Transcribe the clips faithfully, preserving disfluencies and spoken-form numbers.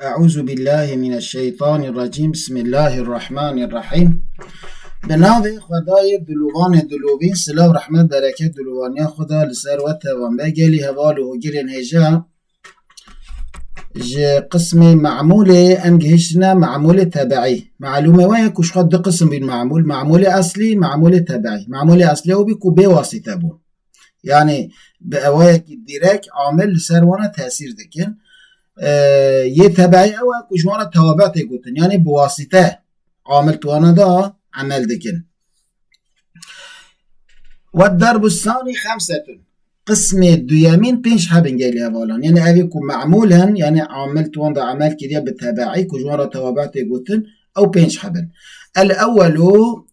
Eûzubillahimineşşeytanirracîm. Bismillahirrahmanirrahîm. Bi navê Xwedayê dilovanê dilovîn, silav, rehmet, bereket, dilovaniya Xweda li ser we tevan be. Gelî heval û hogirên hêja, ji qismê me'mûlê em gihiştine me'mûlê tebeî. Melûmê we ye ku ji xwe du qisim bîn me'mûl. Me'mûlê eslî, me'mûlê tebeî. Me'mûlê eslî ew bî ku bê wasîte bû. Yanî bi ewayekî dîrek amil li ser wana tesîr dikin. Ee, yê tebeî ew e ku ji wana tewabe tê gotin. Yanî bi wasîte amil tu wana da emel dikin. Ve derbu sanî xemsetun. Qismê duyemîn pênc hebin gelî hevalan. Yanî evî ku me'mûl in, yanî amil tu wan da emel kiriye bi tebeî, ku ji wan re tewabe tê gotin, ew pênc hebin. El ewwelu,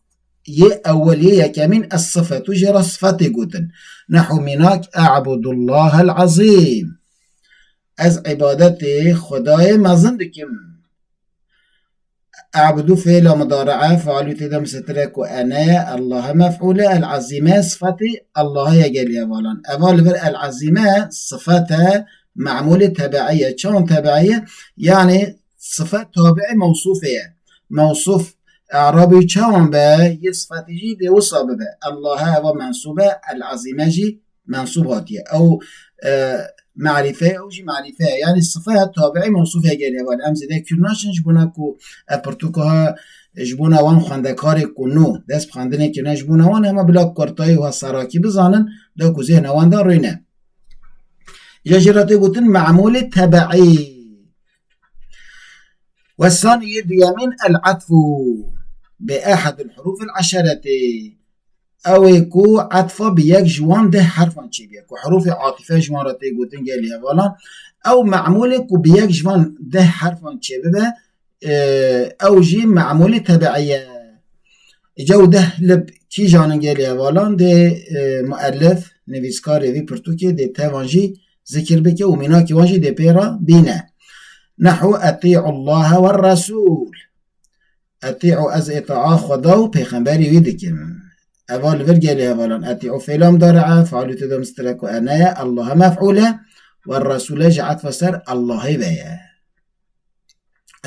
yê ewwel, yê yekemîn, es sifetu, jê re sifetê gotin. Nehu mînak, e'budullahel azîm. Ez îbadetê Xwedayê mezin dikim. E'budu fiila mudari'e, faalû tê de misetir e ku ene ye, Allah'e mef'ûl e, el azîme sifetê Allah'e ye gelî hevalan. Eva li vir el azîme sifete me'mûlê tebeî ye. Çawan tebeî ye? Yanî sifet tabi'ê mewsûfê ye. Mewsûf i'rabê çawan be, yê sifetê jî dê wisa bibe. Allah'e eva mensûb e, el azîme jî mensûb hatiye. Ew, e, merîfe ye, ew jî merîfe ye. Yanî sifet tabi'ê mewsûfê gelî heval. Em zêde kûr naçin ji bona ku ev pirtûka ha ji bona wan xwendekarê ku nû dest bi xwendinê kirine ji bona wan, hema bila kurtayî û ha serakî bizanin, da ku zêhna wan da rûne. Ya jê re tê gotin me'mûlê tebeî. Ve sanî, yê duyemîn, el atfu bi ehedil hurufil eşereti. Ew ê ku etfa bi yek ji wan deh herfan çêbiye, ku herûfê atîfe ji wan re tê gotin gelî hevalan. Ew me'mûlê ku bi yek ji van deh herfan çêbibe, e, ew jî me'mûlê tebeî ye. Îca ew deh li kîjan in gelî hevalan? Dê, e, muellif, nivîskarê vî pirtûkê dê tevan jî zikir bike û mînakî wan jî dê pê re bîne. Nehu etî'ullahe ve resûl. Etî'u, ez îtaa Xweda û pêxemberî wî dikim. Eva li vir gelî hevalan. Etî'u fiila mudari'e, faalû tê de mistir e ku ene ye, Allah'e mef'ûl e, ve resûle jî etfa ser Allah'ê ve ye.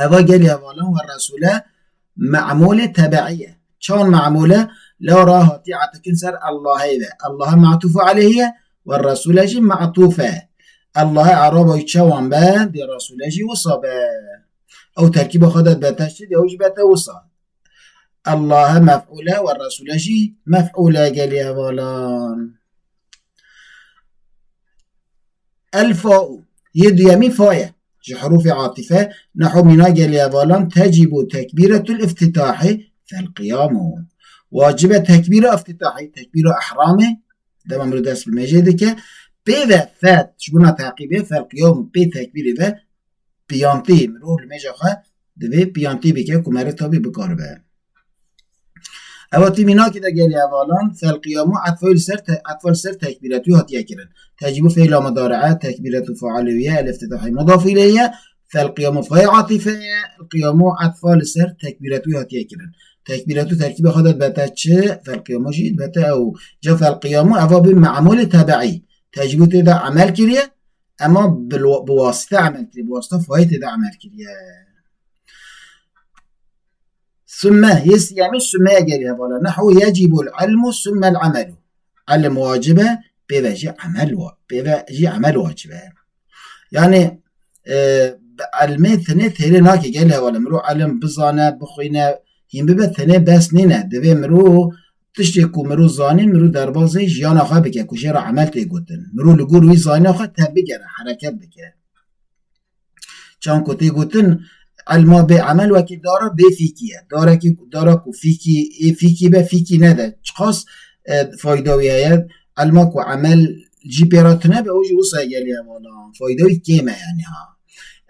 Eva gelî hevalan ve resûle me'mûlê tebeî ye. Çawan me'mûl e? Lewra hatiye etikin ser Allah'ê ve. Allah'e me'tûfu aleyhî ye ve resûle jî me'tûf e. Allah'e i'raba wî çawan be, dê resûle jî wisa be. Ew terkîba xwe de bete çi, dê ew jî bete wisa. Allah'e mef'ûl e ve resûle jî mef'ûl e gelî hevalan. El fa'u. Yê duyemî fa ye. Ji herûfê atîfe, nehu mîna gelî hevalan, tecîbu tekbîretul îftîtahî fel qiyamu. Wacib e tekbîra îftîtahî, tekbîra ihramê, dema mirov dest bi mêjê dike, pê ve fe, ji bona teqîbê, fel qiyamu, pê tekbîrê ve piyantî, mirov li mêja xwe divê piyantî bike ku meriv tabî bikaribe. Eva tî mînakê de gelî hevalan, fel qiyamu etfa li ser te-, etfa li ser tekbîretû hatiye kirin. Tecîbû fiîla mudari'e, tekbîretû failê wî ye, el îftîtahî mudaf îleyh ye, fel qiyamu fayê atîfe ye, el qiyamu etfa li ser tekbîretû hatiye kirin. Tekbîretû terkîbê xwe de dibete çi? Fel qiyamu jî dibete ew. Ca fel qiyamu eva bi me'mûlê tebeî. Tecîbû tê de emel kiriye, ema bi, bi wasite emel kiriye, bi wasita fayê tê de emel kiriye. Summe, yê siyemî summe ye gelî hevala. Nehu yecibul ilmu summel amelu. Ilim wacib e, pê ve jî emel wa-, pê ve jî emel wacib e. Yani, e, bi ilmê tenê têrê nake gelî hevala. Mirov ilim bizane, bixwîne, hîn bibe tenê bes nîne. Divê mirov tiştê ku mirov zanî, mirov derbazê jiyana xwe bike, ku jê re emel tê gotin. Mirov li gor wî zanîna xwe tevbigere, hereket bike. Çan ku tê gotin, ilma bê emel wekî dara bê fîkî ye. Darekî, dara ku fîkî, ê fîkî be, fîkî nede. Çiqas, e, fayda wî heye. Ilma ku emel jî pê re tune be, o jî wisa gelî hevala. Fayda wî kêm e yani ha.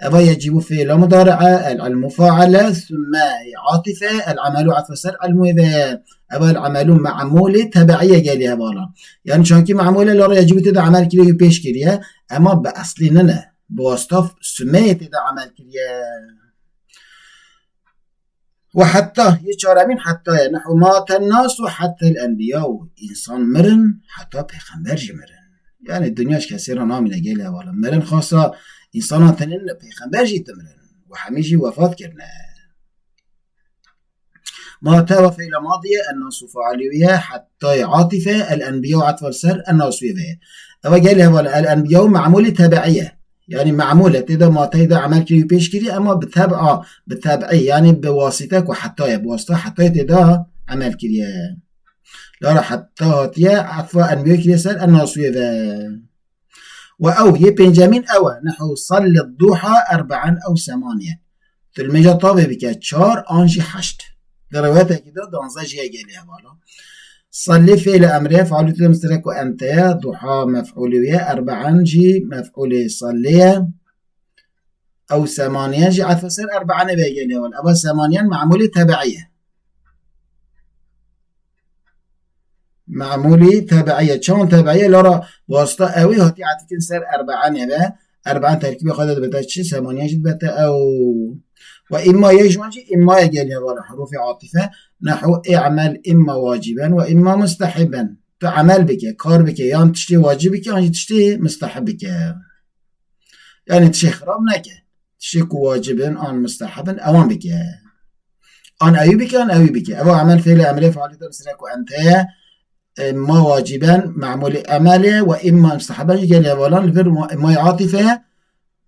Eva yecîbû fiîla mudari'e, el ilmu faile, summe atife, el amelu atfe ser ilmû ve. Eva el amelu me'mûlê tebeî ye gelî hevala. Yani çankî me'mûl e, lewra yecîbû tê de emel kiriye, wî pêş kiriye. Ema bi eslî nine. Bi wasta summeyê tê de emel kiriye. Ve hetta, yê çaremîn hetta ye. Nehu maten nasu hattel enbiyau. Însan mirin, heta pêxember jî mirin. Yani dinya ji kesê re namîne gelê hevala. Mirin xasa însanan tenê nine, pêxember jî dimirin. û hemî jî wefat kirine. Mate ve fêle madiye, ennasu faaliye, heta atîfe, el enbiya atfa ser ennasu ve. Eva gel heval el enbiya û memûlê tebeî ye. Yani memûle tê de mateyê de emel kiriye pêş kiriye, ama bi teb'a, bi teb'î, yani bi wasîte ku heta ye, bi wasîta heta ye tê de emel kiriye. Lara heta hatiye, atfa enbiya kiriye ser ennasu ve. Ve ew, yê pêncemîn ew e, nehu salli duha erba'an ew semaniye. Tu li mêja tavê bike çar an jî heşt. Di riwayetekî de danzdeh jî ye gelê hevala. Salli fêle emrê, fealû tê de misterek û ente ye, duha mef'ûlê wê ye, erba'an jî mef'ûlê salli ye. Ew semaniye jî etfa ser erba'anê ve gelê hevala. Eva semaniyen memûlê tebeî ye. Memûlî tebeî ye. Çawan tebeî ye? Lara wasta ewî hatî etikin ser erbe'anê ve. Erbe'an terkîbê xwe de dibete çi? Semaniyen jî dibete ew. Ve îmma yê ji wan jî îmma ye gelê hevala hurûfê atîfe. Nehu i'mel îmma waciben ve îmma mustehiben. Tu emel bike, kar bike, yan tiştê wacib bike, yan jî tiştê mustehib bike. Yani tiştê xirab neke. Tiştê ku wacib in an mustehib in, ewan bike. An ewî bike, an ewî bike. Eva emel fêlê emrê fealî de misterek û ente ye. E, ma waciben, memûlê emel e, ve îmma musteheben jî gelê hevalan li vir ma-, ma atîfe ye.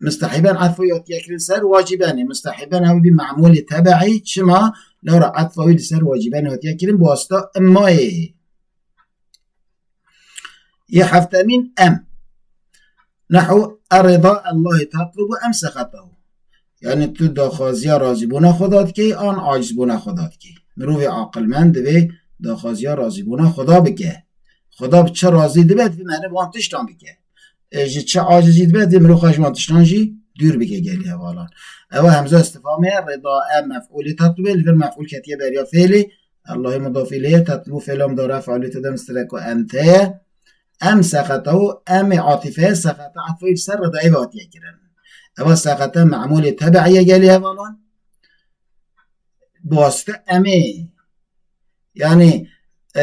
Mustehiben etfo yatiye kirin ser waciben e. Mustehiben ew bî memûlê tebeî, çima? Lara etfa wî li ser waciben hatiye kirin, bi wasita immayê. Yê heftemîn em. Nehu errida Allahî tetlubu em sexetahu. Yani tu daxwaziya razîbûna Xweda dikey, an acizbûna Xweda dikey. Mirovê aqilmend divê daxwaziya razîbûna Xweda bike. Xweda bi çi razî dibe, divê meriv wan tiştan bike. E, ji çi aciz jî dibe, divê mirov xwe ji wan tiştan jî dûr bike gelê hevalan. Ewa hemza istifhamê ye, rida e mef'ûlê tetlubê, li vir mef'ûl ketiye beriya fêlê. Allahî mudafî lê ye, tetlubû fêla mudare fealiyetê de misterek û ente ye. Em sexetahu, em ê atîfe ye, sexeta etfayî li ser ridayê ve hatiye kirin. Ewa sexeta memûlê tebeî ye gelê hevalan. Bi wasite em ê. Yani, e,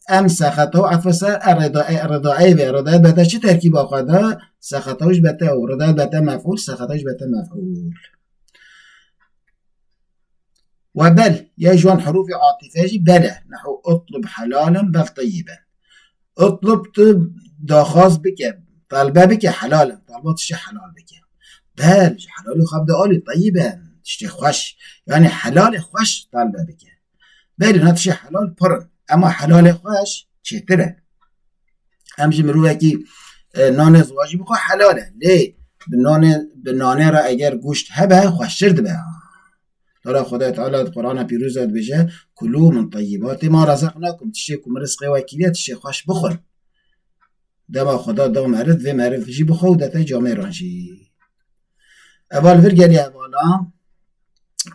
em sexetahu etfa ser e rida-, e, ridaê ve. Ridaê bete çi terkîba xwe de? Sexetahu jî bete ew. Ridaê bete mef'ûl, sexetahu jî bete mef'ûl. Ve bel, ya ji wan hurûfê atîfe jî bel e. Nehu utlub helalen bel teyyiben. Utlub tu daxwaz bike, talbe bike helalen. Talba tiştê helal bike. Bel, ji helalê xwe bide alî teyyiben. Tiştê xweş. Yani helalê xweş talbe bike. Belê na tiştê helal pir in. Ema helalê xweş çêtir e. Em ji mirovekî, e, nanê ziwajî bixwe helal e. Lê bi nanê, bi nanê re eger goşt hebe, xweştir dibe. Lara Xwedayê Teala di Qur'ana Pîroz de dibêje, "Kulû min teyyibati ma rezaqnakum." Tiştê ku min rizqê we kiriye, tiştê xweş bixwin. Dema Xweda da meriv, vê meriv jî bixwe û dete camêran jî. Eva li vir gelê hevala,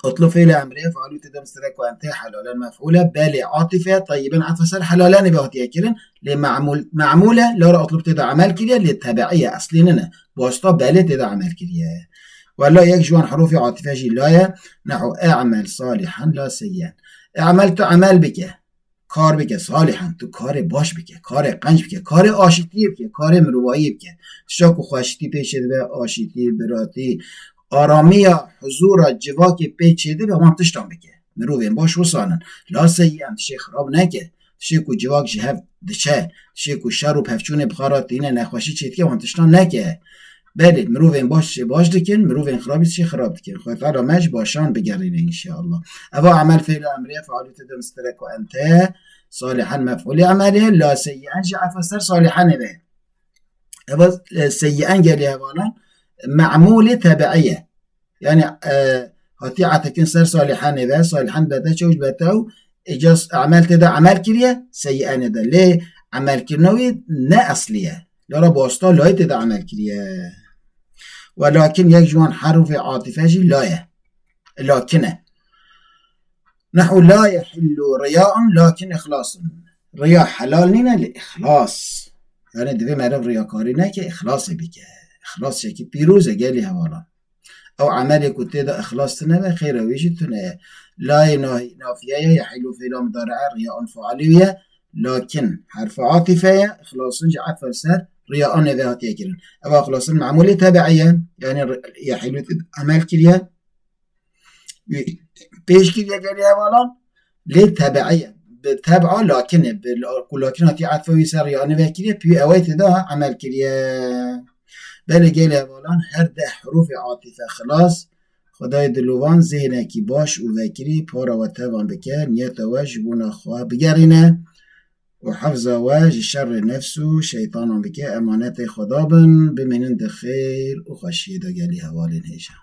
utlu fêlê emrê, fealû tê de misterek û ente helalen mef'ûl e, belê atîfe, teyyiben etfa ser helalen ê ve hatiye kirin, lê me'mûl, me'mûl e, lara utlub tê de emel kiriye, lê tebeî ye, eslî nine. Bi wasita belê tê de emel kiriye. Wela yek ji wan herofê atîfe jî la ye, nehu e'mel salihan la seyyi'en. E'mel tu emel bike. Kar bike, salihan, tu karê baş bike, karê qenc bike, karê aşîtiyê bike, karê mirovayî bike. Tişta ku xweşîtî pê çêdibe, aşîtî, biratî, aramiya, huzura, civakê pê çêdibe, wan tiştan bike. Mirovên baş wisa nin. La seyyi'en, tiştê xirab neke. Tiştê ku civak ji hev diçe, tiştê ku şer û pevçûnê bi xwe re tîne, nexweşî çêdike, wan tiştan neke. Belê, mirovên baş tiştê baş dikin, mirovên xirabî tiştê xirab dikin. Xwedê Teala me ji başan bigerîne înşeallah. Eva emel fêla emrê, fealû tê de misterek û ente, salihan mef'ûlê emelê, la seyyi'en jî etfa ser salihanê ve. Eva, e, seyyi'en gelê hevalan, me'mûlê tebeî ye. Yani, e, hatiye etekin ser salihanê ve, salihan bete çewş bete û ecas emel tê de emel kiriye, seyyi'enê de. Lê emelkirina wî ne eslî ye. Lara bi wasta layê tê de emel kiriye. Welakin yek ji wan herûfê atîfe jî la ye. Lakin e. Nehu la yehillu riyaun lakin ihlasun. Riya helal nîne li ihlas. Yani divê meriv riyakarî neke, ihlasê bike. Ihlas çekî pîroz e gelî hevala. Ew emelê ku tê de ixlas tune be, xêra wê jî tune ye. Layê nahî-, nafiye ye, yehîlû fêla mudari'e, riyaun failî ye. Lakin herfa atîfe ye, ixlasin jî etf li ser riyaanê ve hatiye kirin. Eva ixlasin memûlê tebeî ye, yanî ri-, yehîlû emel kiriye. pêşkiriye gelî hevalan, lê tebeî ye. Bi teb'a lakinê, bi la-, ku lakina tî etfa wî ser riyanî vekiriye, pî ewey tê de emel kiriye. Belê gelî hevalan her deh hurufê atîfe xilas, Xwedayê dilovan zêhnekî baş û vekirî para we tevan bike, niyeta we ji bona xwe bigerîne û hefza we ji şerê nefs û şeytanan bike, emanetê Xweda bin, bimînin di xêr û xweşiyê de gelî hevalên hêja.